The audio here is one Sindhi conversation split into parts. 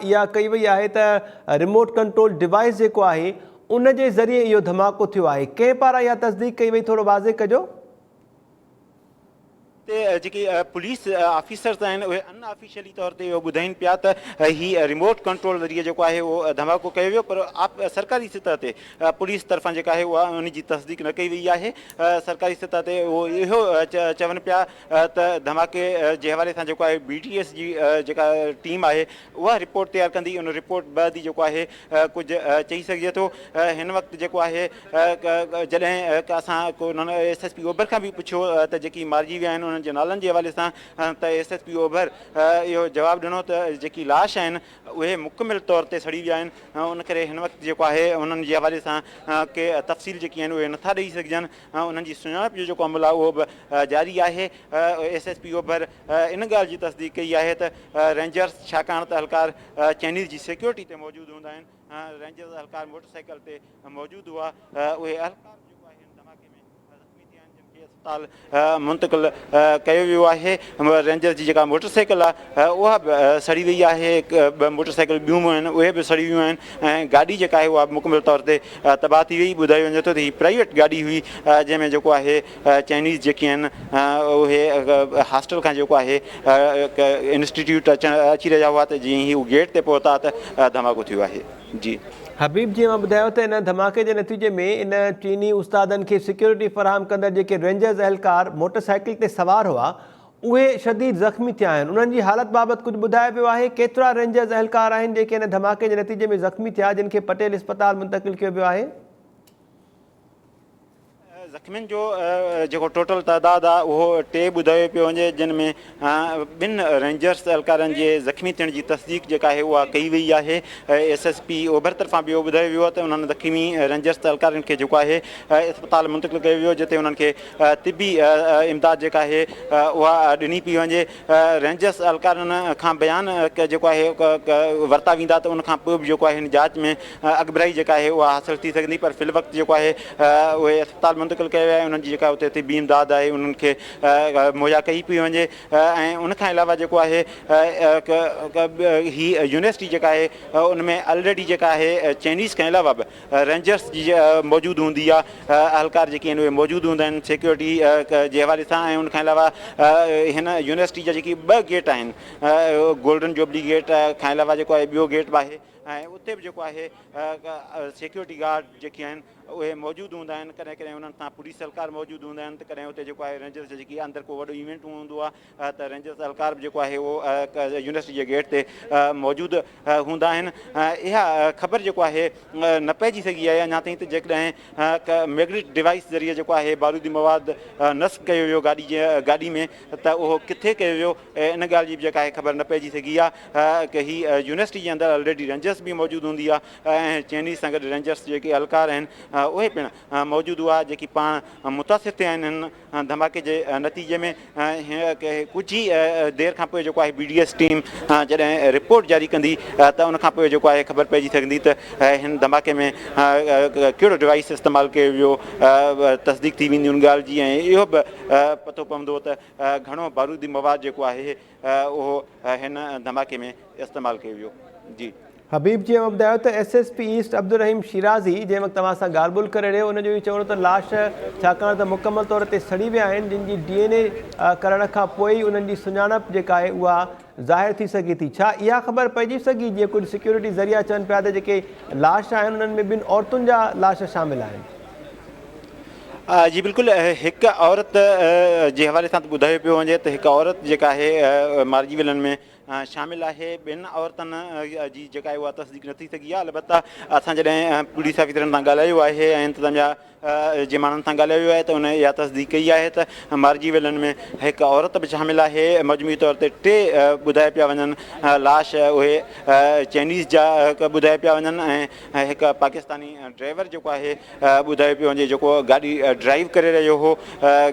اها ڪئي وئي آهي ته ريموٽ ڪنٽرول ڊوائيس جيڪو آهي ان جي ذريعي اهو ڌماڪو ٿيو آهي ڪنهن پاران اها تصديق ڪئي وئي ٿورو واضح ڪجو. تي جيڪي پوليس آفيسرز آهن اهي ان آفيشلي طور تي اهو ٻڌائين پيا ته هي ريموٽ ڪنٽرول ذريعي جيڪو آهي اهو ڌماڪو ڪيو ويو پر سرڪاري سطح تي پوليس طرفان جيڪا آهي اها ان جي تصديق نه ڪئي وئي آهي سرڪاري سطح تي اهو اهو چون پيا ته ڌماڪي جي حوالي سان جيڪو آهي بي ڊي ايس جي جيڪا ٽيم آهي اها رپورٽ تيار ڪندي ان رپورٽ بعد ئي جيڪو آهي ڪجهه چئي سگهجي ٿو هن وقت جيڪو آهي جڏهن اسان انهن ايس ايس پي اوڀر کان به پڇيو ته جيڪي مارجي ويا آهن انهن جي نالن جي حوالي سان ته ايس ايس پي اوڀر اهو جواب ڏنو ته جيڪي لاش آهن اهي مڪمل طور تي سڙي ويا آهن ان ڪري هن وقت جيڪو آهي انهن جي حوالي سان ڪي تفصيل جيڪي آهن اهي نٿا ڏئي سگهجن انهن جي سڃاڻپ جو جيڪو عمل آهي اهو به جاري آهي ايس ايس پي اوڀر ان ڳالهه جي تصديق ڪئي آهي ته رينجرز ڇاڪاڻ ته اهلڪار چينيز جي سيڪيورٽي تي موجود هوندا آهن رينجرز اهلڪار موٽر سائيڪل تي موجود هئا اهي اهلڪار جيڪو آهي هن ڌماڪي ۾ زخمي ٿيا آهن جن کي اسپتال منتقل ڪيو ويو آهي رينجرز جي جيڪا موٽر سائيڪل آهي اها به سڙي وئي آهي ٻه موٽر سائيڪل ٻيون به آهن اهي به سڙي ويون آهن ۽ گاڏي جيڪا آهي اها مڪمل طور تي تباهه ٿي وئي ٻڌايو وڃي ٿو ته هي پرائيويٽ گاڏي هئي جنهن ۾ جيڪو آهي چائنيز جيڪي آهن اهي هاسٽل کان جيڪو آهي انسٽيٽيوٽ اچڻ اچي رهيا هئا ته جيئن ئي هو گيٽ تي پهتا ته ڌماڪو ٿيو آهي جي. حبيب جيئن اوهان ٻڌايو ته ان ڌماڪي جي نتيجي ۾ ان چيني استادن کي سيڪيورٽي فراهم ڪندڙ جيڪي رينجرز اهلڪار موٽر سائيڪل تي سوار هئا اهي شديد زخمي ٿيا آهن انهن جي حالت بابت ڪجهه ٻڌايو ويو آهي ڪيترا رينجرز اهلڪار آهن جيڪي ان ڌماڪي جي نتيجي ۾ زخمي ٿيا جن کي پٽيل اسپتال منتقل ڪيو ويو آهي. زخمين جو جيڪو ٽوٽل تعداد آهي اهو ٽي ٻڌايو پيو وڃي جن ۾ ٻن رينجرز اهلڪارن جي زخمي ٿيڻ جي تصديق جيڪا آهي اها ڪئي وئي آهي ايس ايس پي اوڀر طرفان به اهو ٻڌايو ويو آهي ته انهن زخمي رينجرز اهلڪارن کي جيڪو آهي اسپتال منتقل ڪيو ويو جتي انهن کي طبي امداد جيڪا آهي اها ڏني پئي وڃي رينجرز اهلڪارن کان بيان جيڪو آهي ورتا ويندا ته ان کان پوء به جيڪو آهي هن جاچ ۾ اڳڀرائي جيڪا آهي اها حاصل ٿي سگهندي پر في الوقت جيڪو آهي اهي اسپتال منتقل ڪيا ويا آهن انهن جي جيڪا اتي طبي امداد آهي انهن کي مهيا ڪئي پئي وڃي ۽ ان کان علاوه جيڪو آهي هي يونيورسٽي جيڪا آهي ان ۾ الريڊي جيڪا آهي چائنيز کان علاوه به رينجرس جي موجود هوندي آهي اهلڪار جيڪي آهن اهي موجود هوندا آهن سيڪيورٽي جي حوالي سان ۽ ان کان علاوه هن يونيورسٽي جا جيڪي ٻه گيٽ آهن گولڊن جوبلي گيٽ کان علاوه جيڪو آهي ٻيو گيٽ به آهي ۽ اتي به جيڪو آهي سيڪيورٽي گارڊ جيڪي آهن اهي موجود هوندا آهن ڪڏهن ڪڏهن انهن سان پوليس اهلڪار موجود هوندا آهن ته ڪڏهن اتي جيڪو آهي رينجرس جا جيڪي اندر ڪو وڏو ايونٽ هوندو آهي ته رينجرس اهلڪار به جيڪو آهي اهو يونيورسٽي جي گيٽ تي موجود هوندا آهن اها خبر جيڪو آهي نه پئجي سگهي آهي اڃا تائين ته جيڪڏهن ميگنيٽ ڊوائيس ذريعي جيڪو آهي بارودي مواد نصب ڪيو ويو گاڏي جي گاڏي ۾ ته اهو ڪٿي ڪيو ويو ان ڳالهه جي به جيڪا آهي خبر نه پئجي سگهي آهي ته هي يونيورسٽي جي اندر الريڊي رينجرس به موجود هوندي آهي ۽ چينيز سان گڏ رينجرس جيڪي اهلڪار آهن اهي پڻ موجود هئا جيڪي پاڻ متاثر ٿيا آهن هن ڌماڪي جي نتيجي ۾ ڪجهه ئي دير کان پوء جيڪو آهي بي ڊي ايس ٽيم جڏهن رپورٽ جاري ڪندي ته ان کان پوء جيڪو آهي خبر پئجي سگهندي ته هن ڌماڪي ۾ ڪهڙو ڊوائيس استعمال ڪيو ويو تصديق ٿي ويندي ان ڳالهه جي ۽ اهو به پتو پوندو ته گهڻو بارودي مواد جيڪو آهي اهو هن ڌماڪي ۾ استعمال ڪيو ويو. جي. حبيب جي اوهان ٻڌايو ته S S P east Abdulrahim Shirazi جنهن وقت اوهان سان ڳالهه ٻولهه ڪري رهيو ان جو اهو چوڻ هو ته لاش ڇاڪاڻ ته مڪمل طور تي سڙي ويا آهن جن جي ڊي اين اي ڪرڻ کان پوء ئي انهن جي سڃاڻپ جيڪا آهي اها ظاهر ٿي سگهي ٿي ڇا اها خبر پئجي سگهي جيئن ڪجهه سيڪيورٽي ذريعا چون پيا ته جيڪي لاش آهن انهن ۾ ٻن عورتن جا لاش شامل آهن. جي بلڪل هڪ عورت جي حوالي سان ته ٻڌايو پيو وڃي ته هڪ عورت جيڪا آهي مارجي ويلن ۾ شامل آهي ٻن عورتن جي جيڪا آهي اها تصديق نه ٿي سگهي آهي البته اسان جڏهن پوليس آفيسرن سان ڳالهايو آهي ۽ انتظاميا جي ماڻهن سان ڳالهايو ويو آهي ته ان اها تصديق ڪئي آهي ته مارجي ويلن ۾ هڪ عورت به شامل آهي مجموعي طور تي ٽي ٻڌايا پيا وڃن لاش اهي چائنيز جا ٻڌايا پيا وڃن ۽ هڪ پاڪستاني ڊرائيور جيڪو آهي ٻڌايو پيو وڃي جيڪو گاڏي ڊرائيو ڪري رهيو هو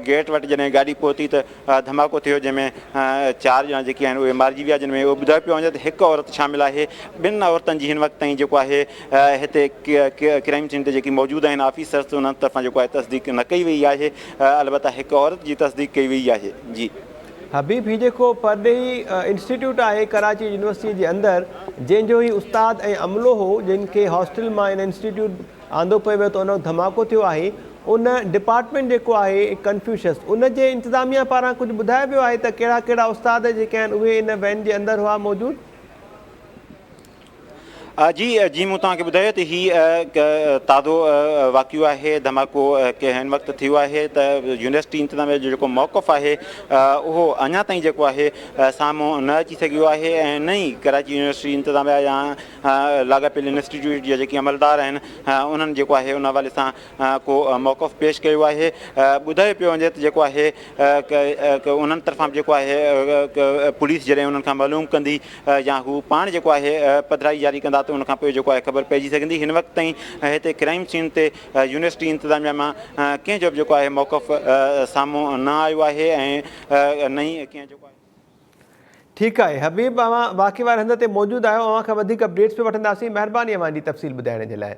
گيٽ وٽ جڏهن گاڏي پهتي ته ڌماڪو ٿيو جنهن ۾ چار ڄڻا جيڪي آهن اهي مارجي ويا جن ۾ اهو ٻڌايو پيو وڃي ته هڪ عورت شامل آهي ٻن عورتن جي هن وقت تائين جيڪو آهي هتي ڪرائيم سين تي جيڪي موجود آهن آفيسرس انهن طرفان جيڪو آهي تصديق نه ڪئي وئي آهي البته هڪ عورت جي تصديق ڪئي وئي آهي جي. حبيب هي جيڪو پرڏيهي انسٽيٽيوٽ آهي ڪراچي يونيورسٽي جي اندر جنهن جو هي استاد ۽ عملو هو جن کي هاسٽل مان ان انسٽيٽيوٽ آندو پئي ويو ته ان وقت ڌماڪو ٿيو آهي ان ڊپارٽمينٽ جيڪو آهي ڪنفيوشس ان جي انتظاميا پاران ڪجهه ٻڌايو ويو آهي ته ڪهڙا ڪهڙا استاد جيڪي آهن اهي ان وين جي اندر هئا موجود. جي جي مون توهان کي ٻڌايو ته هي تازو واقعو آهي ڌماڪو هن وقت ٿيو آهي ته يونيورسٽي انتظاميه جو جيڪو موقف آهي اهو اڃا تائين جيڪو آهي سامهون نه اچي سگهيو آهي ۽ نه ئي ڪراچي يونيورسٽي انتظاميه يا لاڳاپيل انسٽيٽيوٽ جا جيڪي عملدار آهن انهن جيڪو آهي ان حوالي سان ڪو موقف پيش ڪيو آهي ٻڌايو پيو وڃي ته جيڪو آهي انهن طرفان به جيڪو آهي پوليس جڏهن انهن کان معلوم ڪندي يا هو پاڻ جيڪو آهي پڌرائي جاري ڪندا ته ان کان پوء جيڪو آهي خبر پئجي سگهندي هن وقت تائين هتي ڪرائيم سين تي يونيورسٽي انتظاميا مان ڪنهن جو به جيڪو آهي موقف سامهون نه آيو آهي ۽ نه ئي ڪنهن جيڪو آهي. ٺيڪ آهي حبيب اوهان واقعي واري هنڌ تي موجود آهيو اوهان کان وڌيڪ اپڊيٽس به وٺنداسين مهرباني اوهان جي تفصيل ٻڌائڻ جي لاء.